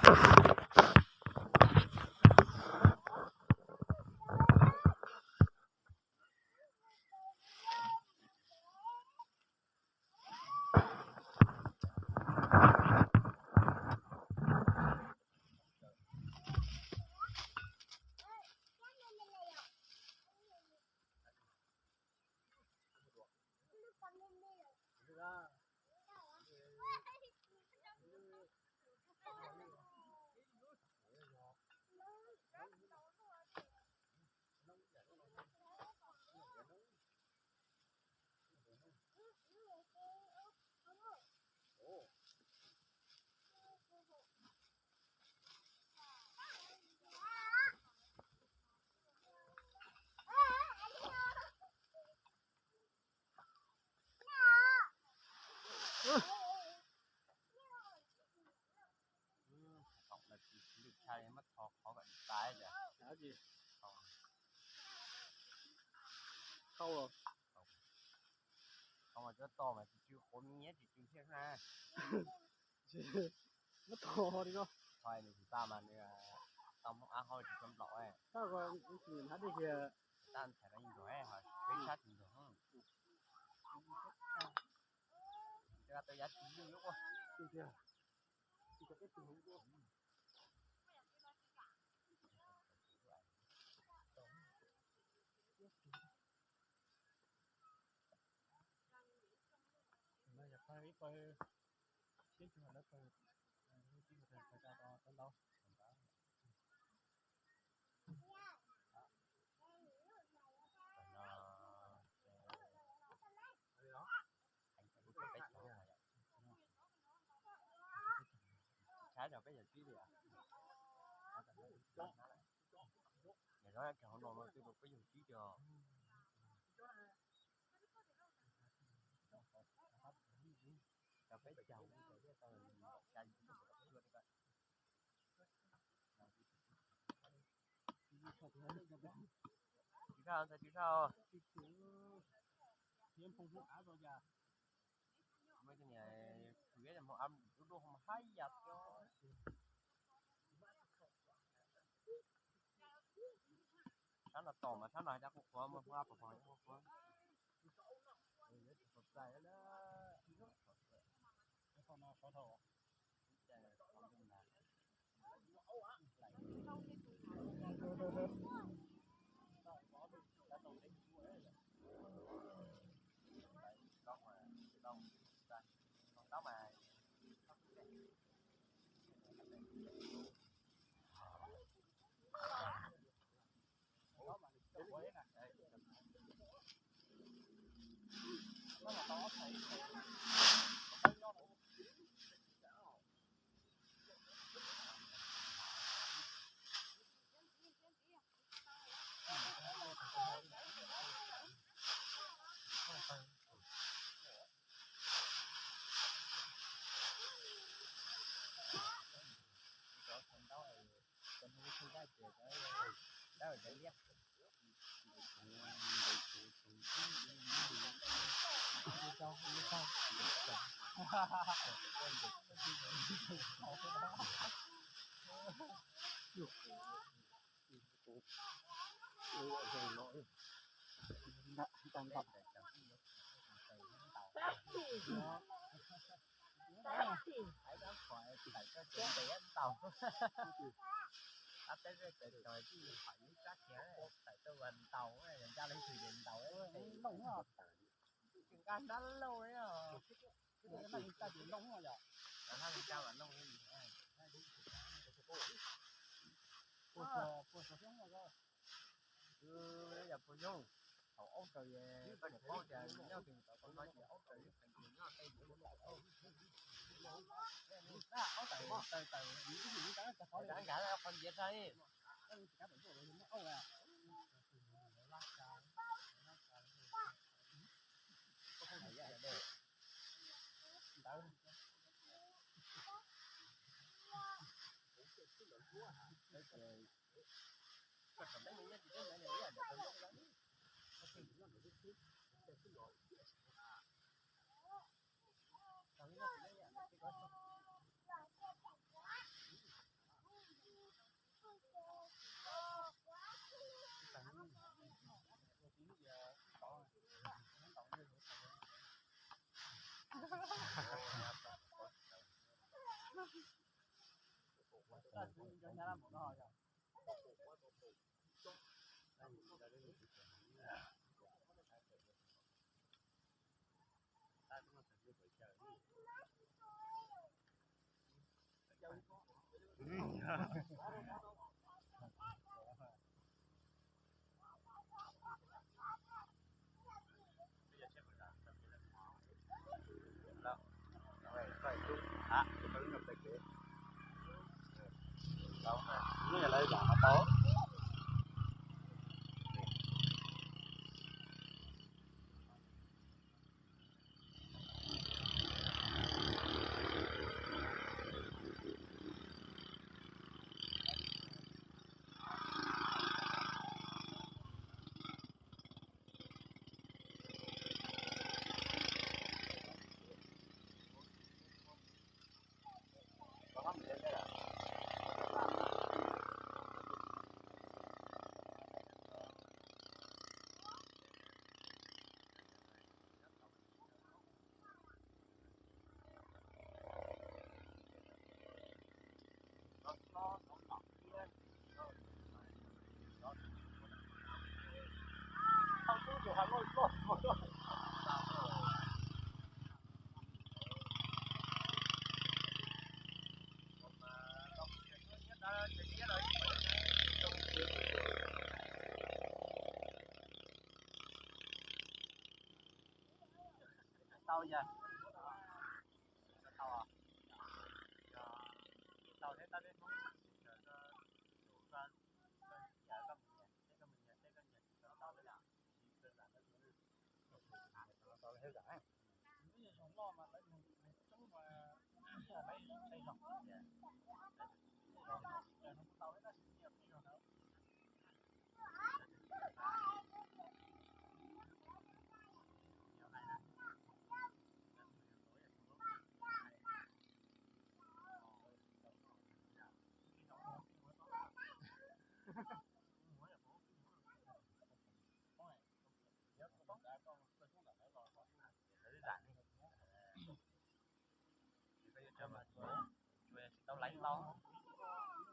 Lwm tshaj li muab tho qhov kom tas tiag. Khau los. Qhov mas cov to mas tsis tsw qhuav me nyuam tsis tsw thiab na. Muab tho li no. Tho nws tsis tas mas nws tau hmoov av hau tsis tau nplaum. Tab ko nws hab dej kiag. Tab ntxhais no yeej nrog ho peb sab tsis nrog. Tau yav tsis lwj lub. Ib pawg, peb tug lawv pawg, peb tug pawg tau tau ntau. Tshaib rau peb yawm tib li. Yog zoo kawg hauv no no twb rau peb yawg tib li os. Rau peb caug, tsis tau, tsis tau. Muaj ib tug niam khwv hmoov av lub lub hauv mas haj yam txog. Sab no tom mas sab no haj yam qhuav qhuav, muaj hmoov av pom pom qhuav qhuav. Tsis txaus txais lawm. Nqa hnab lauj. Yog puas nyoog, thaum aub raws, koj niam paub tias nyob twg tau tau no ces aub raws ib qhev ces nyob tej ntawd. Aub raws taws taws, nkag qhov ntiav tag. Ntawd. Tau yog tau, tau thiab tab peb Hmoob sawv rau, rau, rau, yog koj mus nyiam, seb koj mus nyiam, seb koj nyiam tsis tau tau li yom. Tsis tau tau li yom. Tsis tau laiv tau.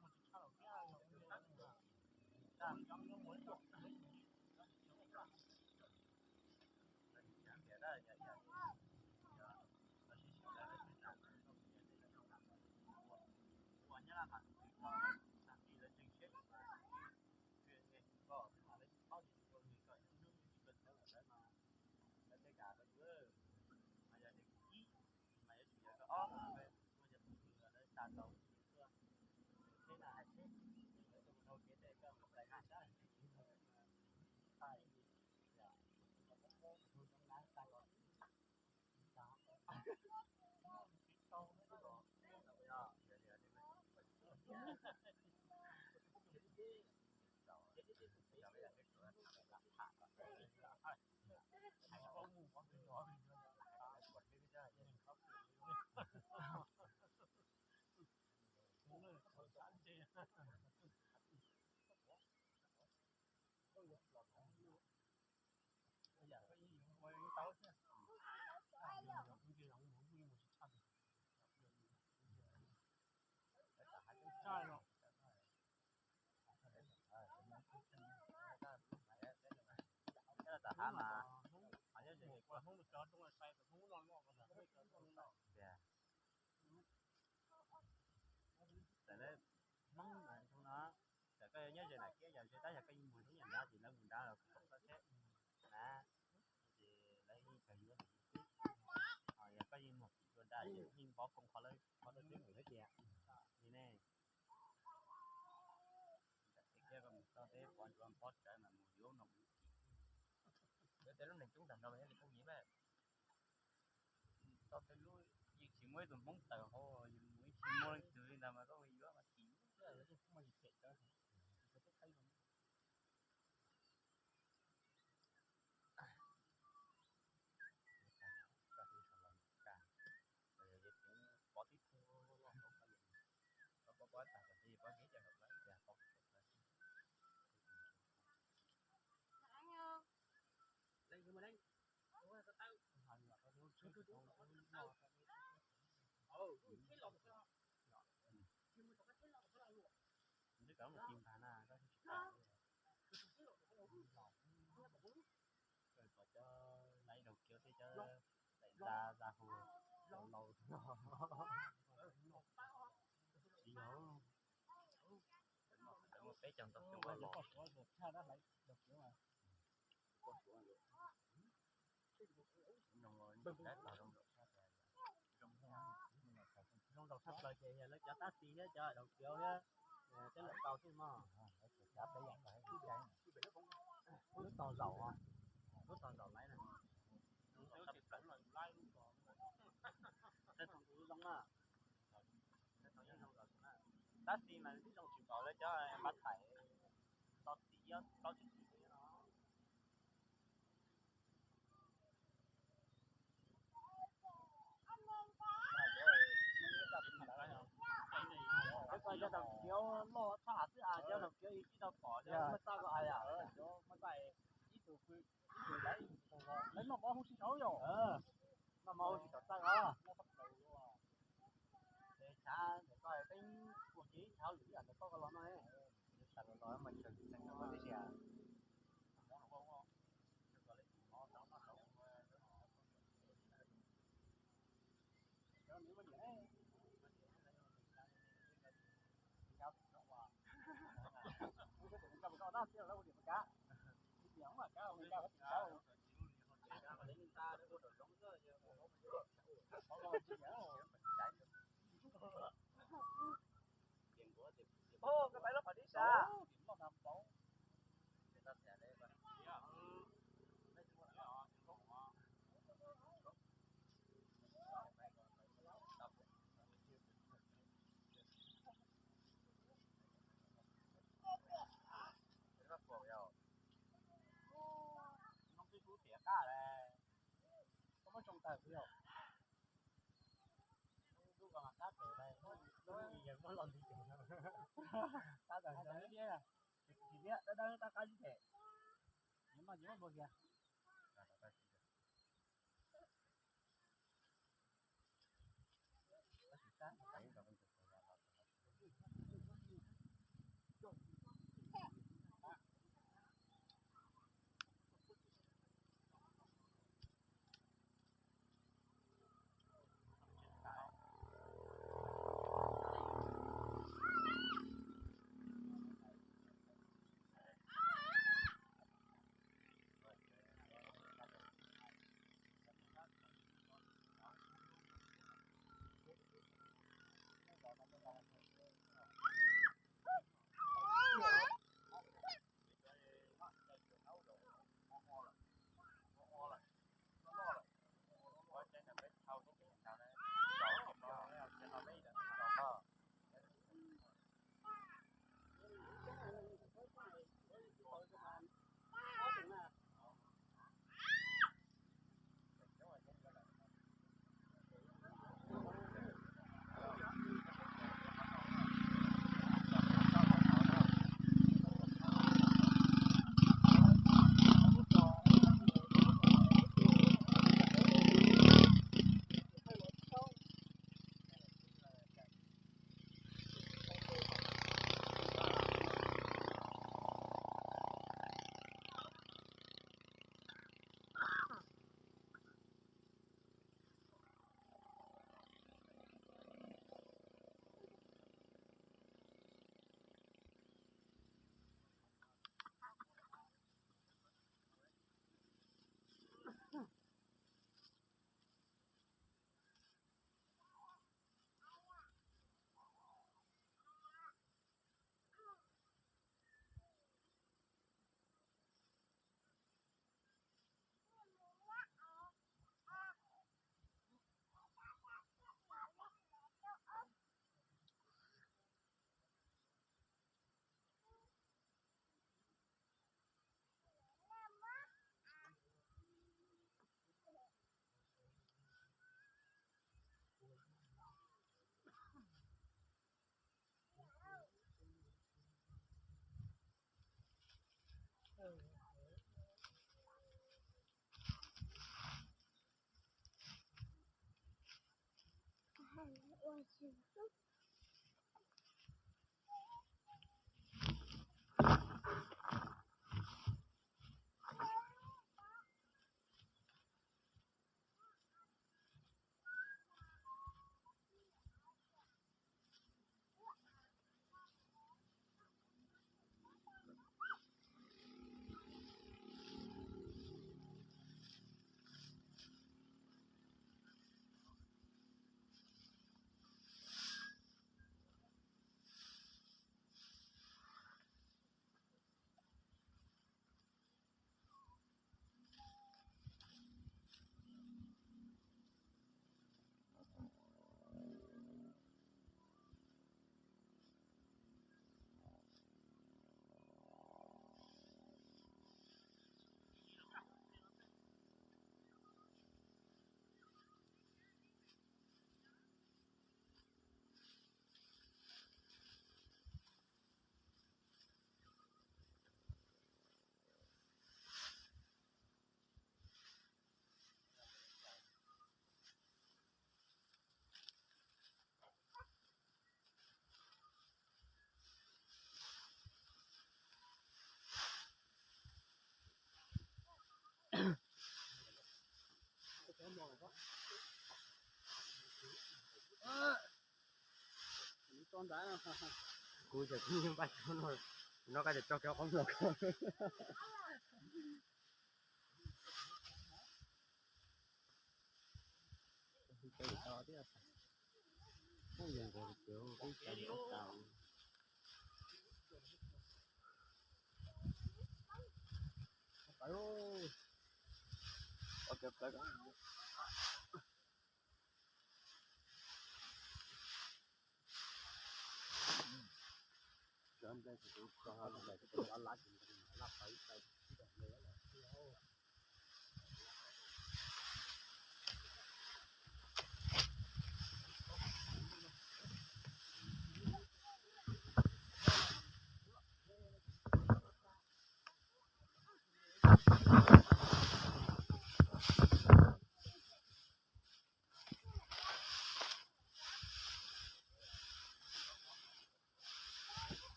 Mas yog tias kuv ib, mas yuav tsum yog koj ob, muaj cov tus kwv lawv xa tau tuaj teb na hais seb, lawv tuaj mus dhau kev tes koj mus txais naj sab, txais, yog, tus zoo na xa los. Tam hav mas, tias, txawm lawv Hmoob mas zoo no, txawm koj yuav nyob ze nram kiab yam ze tab yog koj yeej mus hnub nyoog nrad ces lawv mus nrad los kuv koom koj thiab na, ces lawv yeej kawg yuav xwb. Ho yog koj yeej mus kim dua dag ces yeej pov koom qhov lawv, qhov lawv twb mus thiab tias li ne. Tias kiag koj mus txog teb pov ntsuav pob tsawv mas mus yuav no mus kim. Yuav tej lub neeg coob tag nrho mas thiaj li poob yiv mas. Txog tej lub yeej tsis muaj ib tug Hmoob tawm hauv, yeej mus ib tsis muaj leej twg li ntawd mas koj yuav mas kim. Pov tib tug loj loj hauv, pov pov tag, pov tib tug loj loj. Cov mus ci npag na, koj tsis tas. Kom cov laiv daus kiav tej cov daim da da hu laus. Tsis yog, peb caug ntau xyoo los. Zoo zaus tshaj plaws ces yog lawv cov tab sis thiab cov daus kiav thiab tej lawm tau xwb mog. Lub tog zaum, lub tog zaum laiv na. Tab sis mas twb zoo tsis npaum lawv cov npaj thaim, tau tim plaub tsib tim no. Cov daus kiav loj tshaj xwb as, cov daus kiav ib tsis tau pom, muaj txaj ko as. Lawv noj mov hu tsis tau yom. Noj mov hu tsis tau txaj os. Ces tshav ntawm ko peb ua kiag ib tshav lwm ib yam ntawm koj ko los no. Tshav los los mas tshav tib si. Noj twb kub tias qab, koj muab tsoo tawm xwb yom. Lub ko qab pem, lub yawg muab los ntxiv pem. Qab tawm, tsis liab, dawb dawb tab qab ib pem. Nws mas yuav npua kiag. Kuv ces kuv npaj no, no koj ces tso kiag qoob los.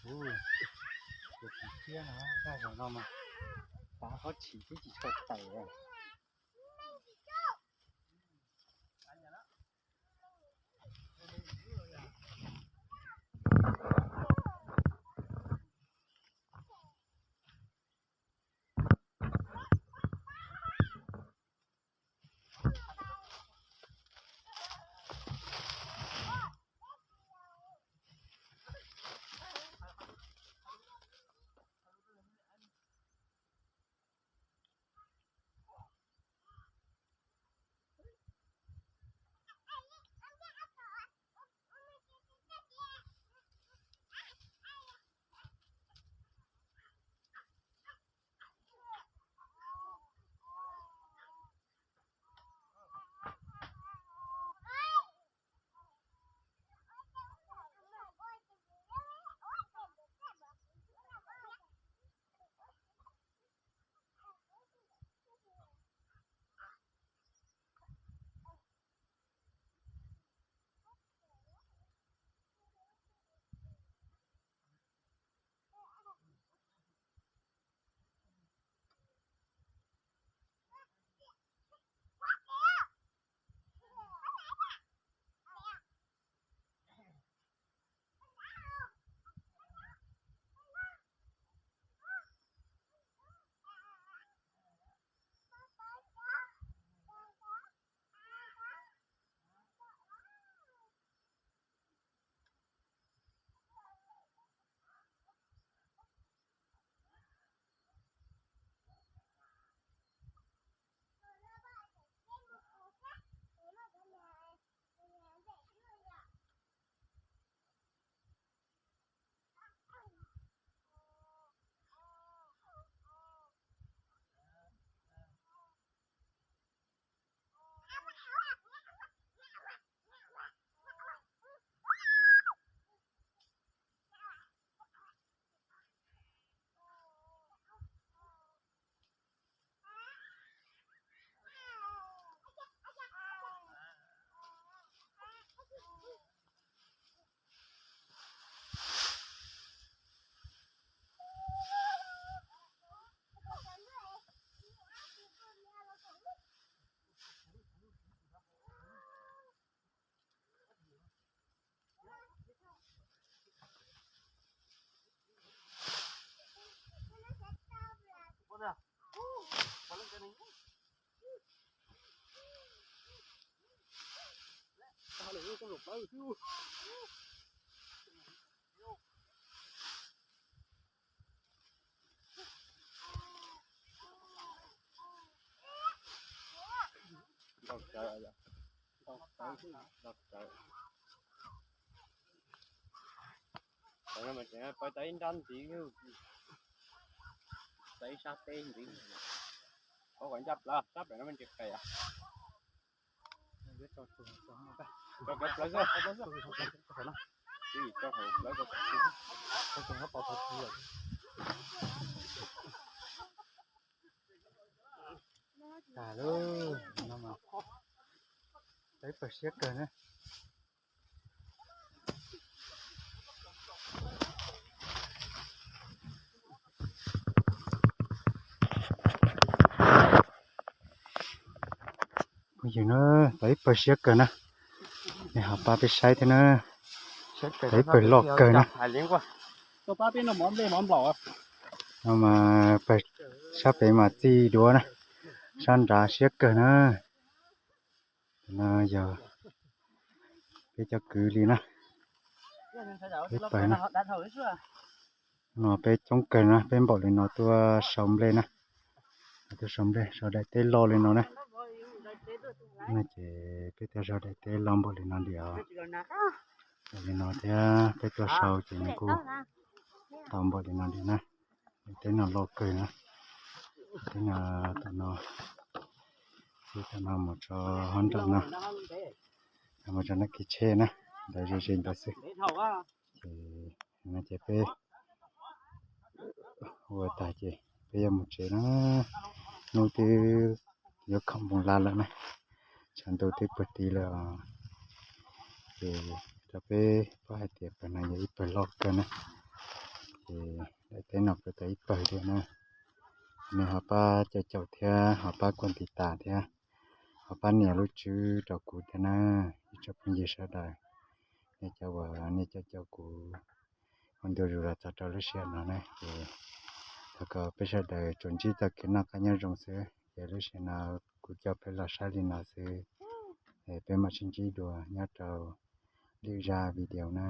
Tus txiv tshiab no, zaum no mas tav qhob tshis twb tsis tshua tawm. Pais tau ib nrab ntxiv, tau ib sab teb ntxiv, pab kom ncaj plaws sab pem no me ntsis qes. Tso plawv xwb, tso hauv plawv. Tag lawm, no mas tau ib pawg siab kawg na. Phooj ywg na, tau ib pawg siab kawg na, nej ho pab peb saib thiab na. Tau ib pawg loj kawg na. No mas pawg sab pem mas txij duav na, sab nrad siab kawg na. No yog peb cov kwv li na, peb pawg na. No peb coob kawg na, peb npaum li no tuaj sau nplej na. Tuaj sau nplej, sau daim teb loj li no na. No ces peb tuaj sau daim teb loj npaum li no li os. Npaum li no thiab peb tuaj sau ces nws kuj tau npaum li no li na. Daim teb no loj kawg na. Teb no, tom no, teb tom no mus tso hauv nram no, mus tso nram kev tsheb na, ntawd ze ze ntawd xwb. Ces no ces peb ua tag ces peb yuav mus tsev na. Hnub twb yuav khoom npoo la lawm na, tshav ntuj twb puag tid lawm os. Ces rau peb paub hais tias pawg no yog ib pawg loj kawg na. ces daim teb no kuj tau ib pawg thiab na. Nej ho pab caum caum thiab ho pab kuaj tiv tas thiab ho pab nias lub tswb rau kuv thiab na, ib tsoom phooj ywg sawv daws, nej cov uas nej caum caum kuv ua ntu zus los txog rau lub sij hawm no na, ces thov kom peb sawv daws tsuas ntsib txoj kev noj qab nyob zoo xwb. Ces lub sij hawm no kuv coj peb los saib li no xwb, es peb mam sib ntsib dua nyob rau lwm zaj video na.